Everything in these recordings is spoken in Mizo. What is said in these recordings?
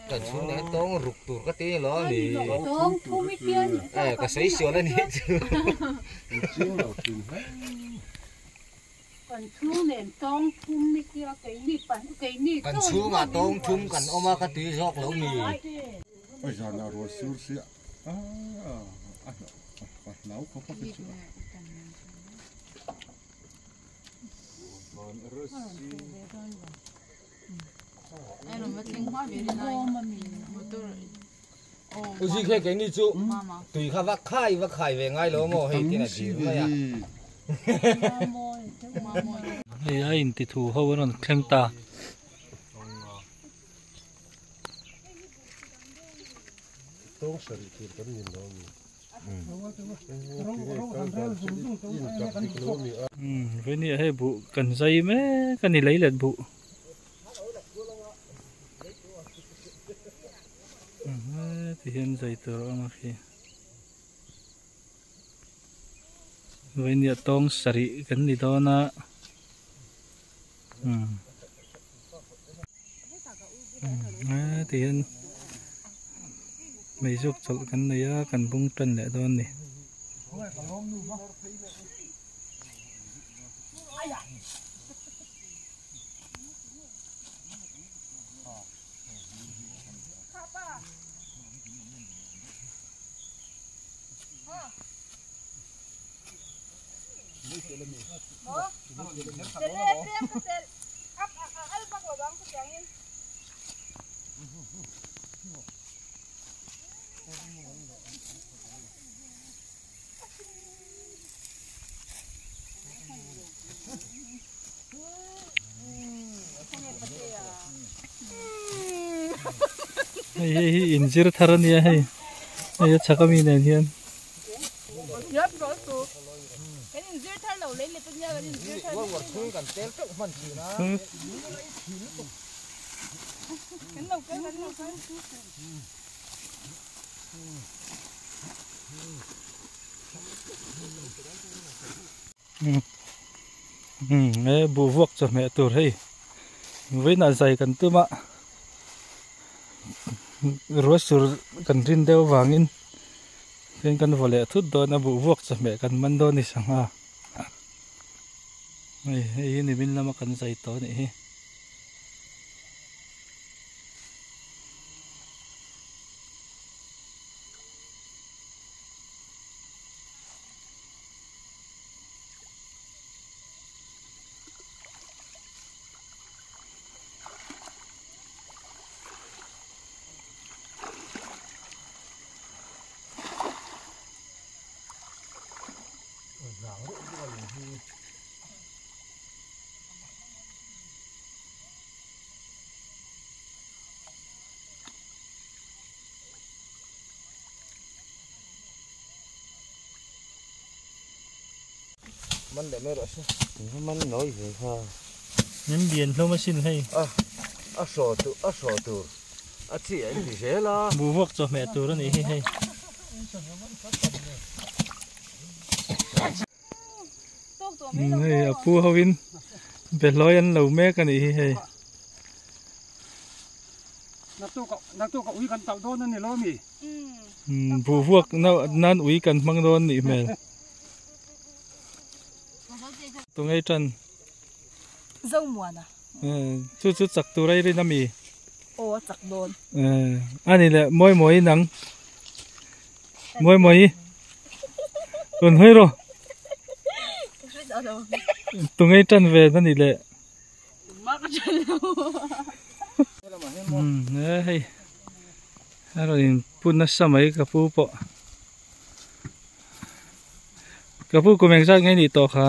Kan chhung nen tawng ruk tur ka ti lo a ni. Tawng thum i tia ni. Eh ka sawi sual a nih chu. Chiang lo thin hle. Kan chhung nen tawng thum i tia keini pan keini Kan chhungah tawng thum kan awm a ka ti zawk lo mi. Oi zan ah ruah sur sia a a hlau khawp a chu. Uzi khe keini chu tui kha va khai va khai ve ngai lo maw hei tin a dil mai a. Hei a inti thu ho a rawn thleng ta. Vawini ah hei buh kan zai mek a ni lei let buh. Ti hian zai tur a awm a khi. Vawini ah tawng sarih kan ni dawn a. Ti hian meizuk chawlh kan nei a kan bung tan leh dawn a ni. Hei hei hi inzir thar a nia hei hei a chhak ami nen hian. He buh vuak chawhmeh tur hei vawiinah zai kan tum a ruah sur kan rin deuh avangin chuan kan vaw leh thut dawn a buh vuak chawhmeh kan man dawn a ni sangha hei hei hi nimin lama kan zai tawh a nih hi. Man leh mai rawh se. Man nawi ve kha. Min bian hlawm asin hei. A a hraw tur a hraw tur a chi a inti zel a. Buhvuak chawhmeh tur a nih hi hei. Hei a pu ho in behlawi an lo mek a nih hi hei. Buhvuak nan ui kan hmang dawn nih hmel. Tungei tan. Zomuana. Chu chu chak tur a i rin ami? Aw a chak dawn. A ni le mawi mawi nang. Mawi mawi. Rawn hawi rawh. Tungei tan ve na ni le. Hei a rawn in put nasa mai ka pu pawh. Ka pu kum engzat nge nih tawh kha?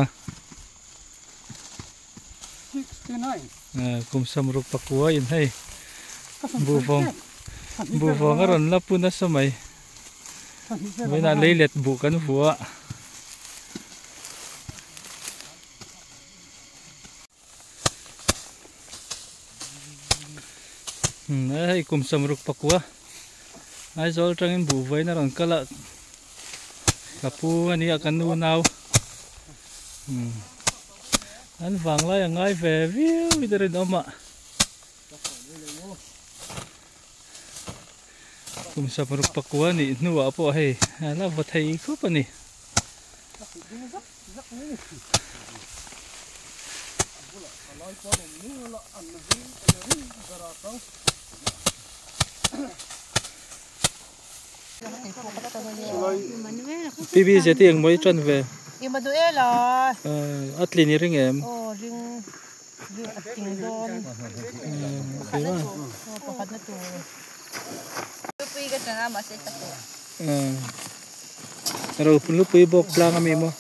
69. Kum samruk pakua in hei buhvawng buhvawng a rawn la pu nasa mai. Vawiinah leilet buh kan vuah. Hei kum samruk pakua Aizawl atangin buh vawiin a rawn kal a ka pu a nia ka nu nau an vanglai a ngai ve viau in a rinawm a. Kum sawmruk pakua nih hnuah pawh hei a la vaw thei khawp a ni. PB zeti eng mawi tan ve. Emmanuela. A tlin i ring em? Aw ring ring a tling dawn. Pakhat na tur. Lupui ka changa mahse ka tawh. Ro lupui bawk tlang ami maw?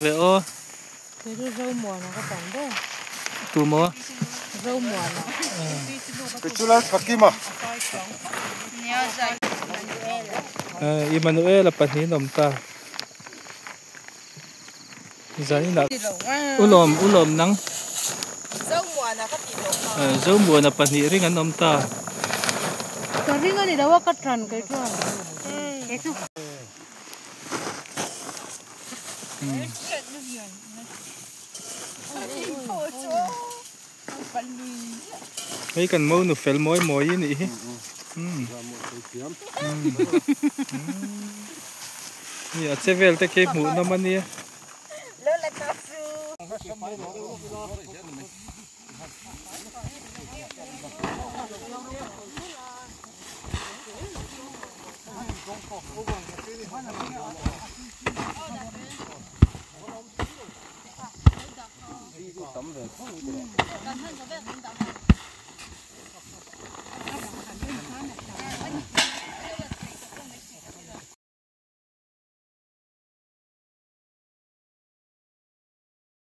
Ve aw. Kei chu Zomuana ka tam ber. Tu maw? Zomuana. Kei chu Lalthakima. Emmanuel-a pahnih an awm ta. Zaninah ulawm ulawm nang. Zomuana ka tih tawh kha. Zomuana pahnih ring an awm ta. Ka ring a ni lo a ka tan kei chuan. Kei chu. Hei kan mo nu fel mawi mawi a nih hi. Ni a che vel te khi hmuh nawm a nia.